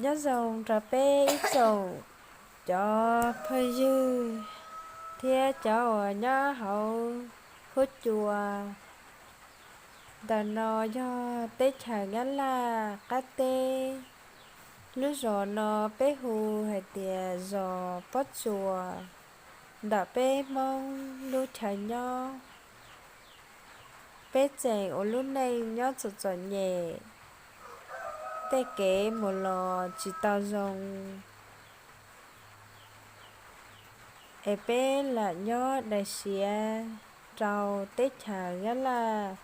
Nyob zoo rau peb ib tsoom cov phooj ywg thiab cov uas nyob hauv huab cua. Ntawm no yog teb chaws Nyab Laj qab teb. Lub zos no peb hu hais tias zos Pob Tsuas. Ntawm peb Hmoob lub chaw nyob, peb tseem ua lub neej nyob txom txom nyem, tej kev mus los tsis tau zoo, es peb lam nyob daim siav rau teb chaws Nyab Laj.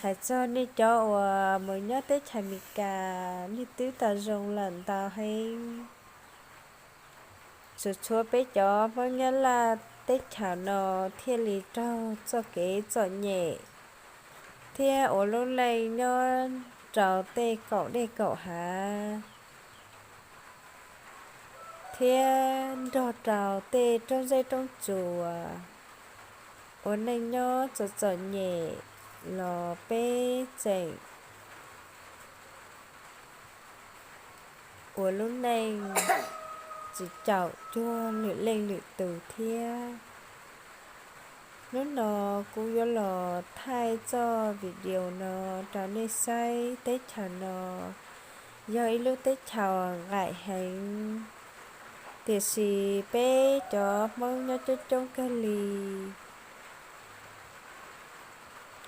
Hais txog nej cov uas mus nyob teb chaws Amelikas, nej twb tau zoo lawm ntau heev. Tsuas tshuav peb cov Hmoob Nyab Laj teb chaws no thiaj li raug txoj kev txom nyem thiab ua lub neej nyob rau tej kaum dej kaum hav thiab nrog rau tej roob zeb roob tsuas ua neej nyob txom txom nyem los peb tseem ua lub neej tsis caum cuag lwm leej lwm tus thiab. Hnub no kuv yuav los thaij txoj video no rau nej saib. Teb chaws no yog ib lub teb chaws nqaim heev, tiam sis peb cov Hmoob nyob coob coob kawg li.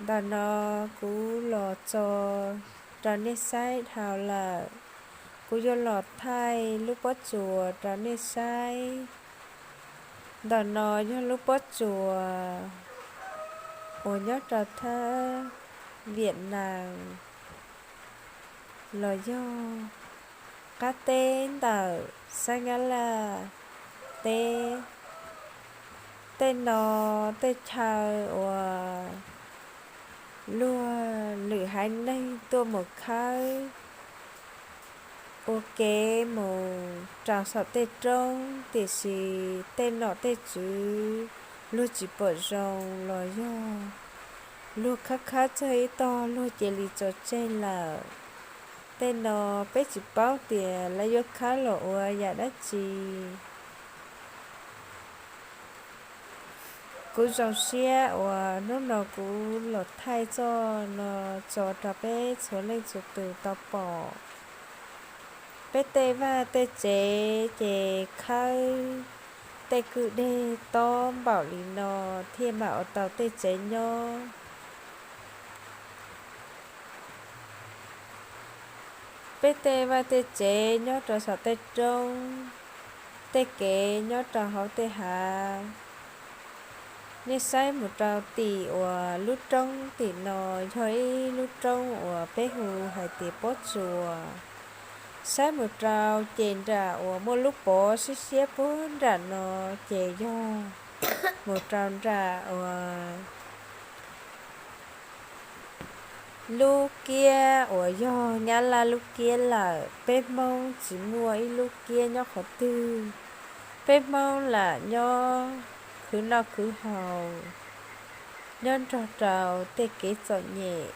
Ntawm no kuv los tso rau nej saib dhau lawm. Kuv yuav los thaij lub pob tsuas rau nej saib. Ntawm no yog lub pob tsuas uas nyob rau thab Vietnam los yog qab teb ntawm sab Nyab Laj teb. Tej no tej chaw uas luag lwm haiv neeg tuaj mus khawb ua kev mus rau saum tej roob, tiam sis tej nom tej tswv luag tsis pom zoo los yog luag khawb khawb txog ib tog luag cia li tso tseg lawm. Tej no peb tsis paub tias lawv yuav khawb los ua yam dab tsi. Kuv zoo siab uas hnub no kuv los thaij txoj no tso rau peb txhua leej txhua tus tau pom. Peb tej vaj tej tsev ces khawb tej kwj deg tob npaum li no thiaj mam ua tau tej tsev nyob. Peb tej vaj tej tsev nyob rau saum tej roob, tej kev nyob rau hauv tej hav. Nej saib mus rau tim uas lub roob tim no yog ib lub roob uas peb hu hais tias Pob Tsuas. Saib mus rau ces nram uas muaj lub pov siab siab puag nram no ces yog mus rau nram uas lub kiab uas yog Nyab Laj lub kiab lawm. Peb Hmoob tsis muaj ib lub kiab nyob qhov twg. Peb Hmoob lam nyob khwv noj khwv haus, nyob nrog rau tej kev txom nyem.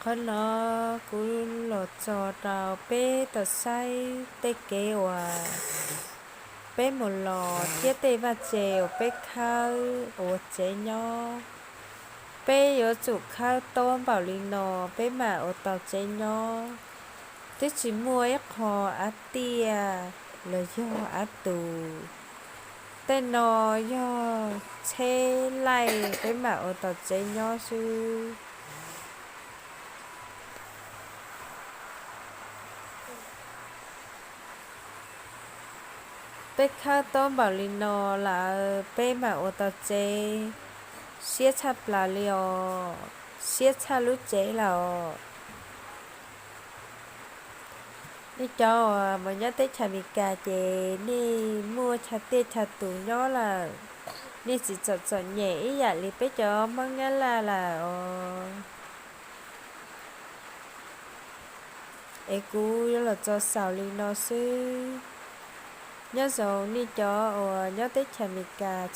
Qhov no kuv los tso rau peb tau saib tej kev uas peb mus los thiab tej vaj tse uas peb khawb ua tsev nyob. Peb yuav tsum khawb tob npaum li no peb mam ua tau tsev nyob. Twb tsis muaj ib qho av tiaj los yog av tus. Tej no yog tsheb laij peb mam ua tau tsev nyob xwb. Peb khawb tob npaum li no lawm peb mam ua tau tsev. Siab tshaj plaws li os, siab tshaj lub tsev lawm os. Nej cov uas mus nyob teb chaws Amelikas ces nej muaj chaw tiaj chaw tus nyob lawm, nej tsis txom txom nyem ib yam li peb cov Hmoob Nyab Laj lawm os. Es kuv yuav los tso xaus li no xwb. Nyob zoo nej cov uas nyob teb chaws Amelikas